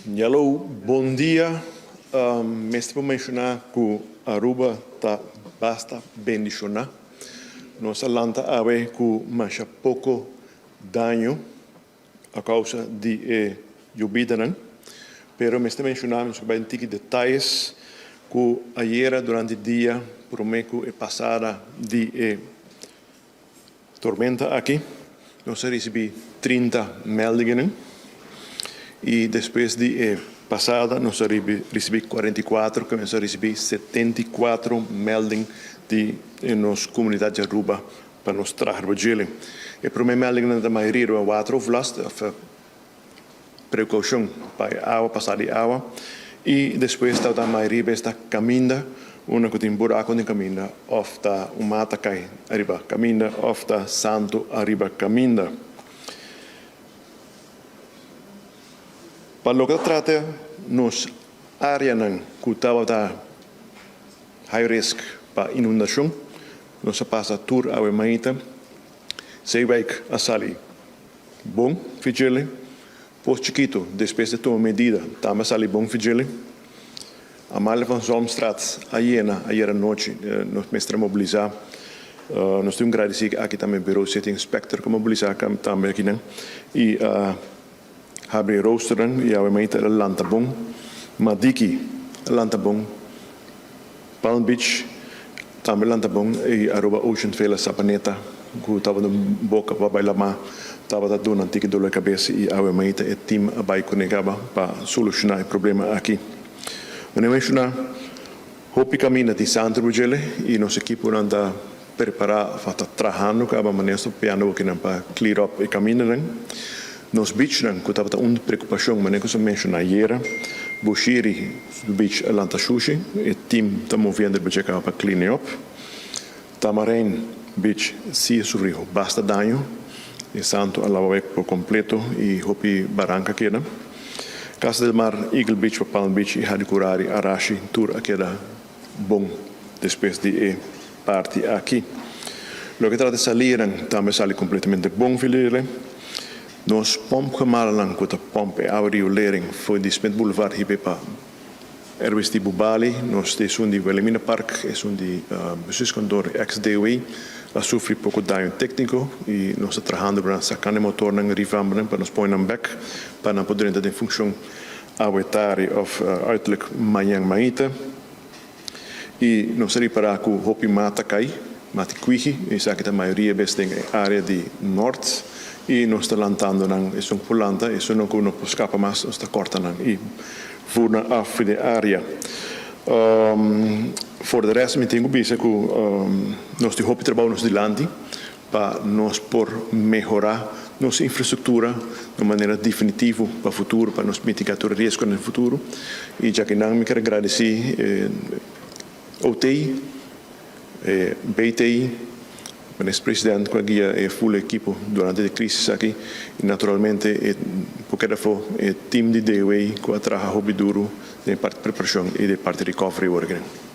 Hello, bon dia. Mester por menciona cu Aruba ta basta bendiciona. Nos a lanta awe cu masha poco daño a causa di e yobidanan. Pero mester menciona, nos a bay un tiki detayes, cu ayera durante dia prome cu e pasada di e tormenta aki, nos a ricibi 30 meldingen y despues di e pasada nos a ricibi 44, cu nos a ricibi 74 melding di nos comunidad di Aruba pa nos traha riba djele. E prome meldingnan ta mayoria riba wateroverlast of precaucion pa e awa pasa di awa y despues tabata mayoria bes ta caminda unda cu tin buraco den caminda of ta un mata cay ariba caminda of ta santo ariba caminda. Pa loke ta trata nos areanan cu tabata high risk pa inundacion, nos a pasa tur awe maita. Zeewijk a sali bon vigile. Pos Chikito despues di tuma medida tambe a sali bon vigile. Amalia van Zomstraat a yena ayer anochi. Nos mester a mobilisa. Nos tin un gradisi aki tambe Bureau City Inspector ku a mobilisa tambe akinan y a habri e roosternan y awe maita el a lanta bon. Madiki a lanta bon. Palm Beach tambe lanta bon y Aruba Ocean Vela Sabaneta cu tabata un boca pa bay lama tabata duna tiki dolor cabes y awe maita e team a bay cune caba pa soluciona e problema aki. Mane menciona hopi caminda tin Santo Bujele y nos equiponan ta prepara of ta trahando caba manera nos ta papiando bokinan pa clear up e camindanan. Nos beachnan cu tabata un preocupacion manera cu nos a menciona ayera, Bushiri beach a lanta shushi, e team ta moviendo riba dje caba pa clean e up. Tamarijn beach si a sufri basta daño, e santo a laba wek por completo y hopi baranca keda. Casa del Mar, Eagle Beach pa Palm Beach y Hadicurari, Arashi tur a keda bon despues di e parti aki. Loke trata salirnan tambe sali completamente bon filirle. Nos pompgemalenan cu ta pomp e awa di riolering for di Smith Boulevard hibe pa Erwis di Bubali, nos ta esun di Wilhelmina Park, esun di Bestuurskantoor ex-DOE a sufri poco daño tecnico y nos ta trahando pa nan saca e motornan revamp nan pa nos pone nan bek pa nan por drenta den funcion awe tardi of uiterlijk mañan maita. Y nos a ripara cu hopi mata cay, mati kwigi, esaki ta mayoria bes den e area di nort y nos ta lantando nan, esun cu por lanta, esunnan cu no por scapa mas nos ta corta nan y voer nan af di e area. For de rest mi tin cu bisa cu nos tin hopi trabao nos dilanti pa nos por mehora nos infrastructura di un manera definitivo pa futuro, pa nos mitiga tur e riesgonan den futuro. Y djakinan mi kier agradeci OT, BT, Minister President cu a guia e full ekipo durante di crisis aki y naturalmente e por keda afo e team di DOA cu a traha hopi duro den e parti preparacion y den e parti recovery awor aki.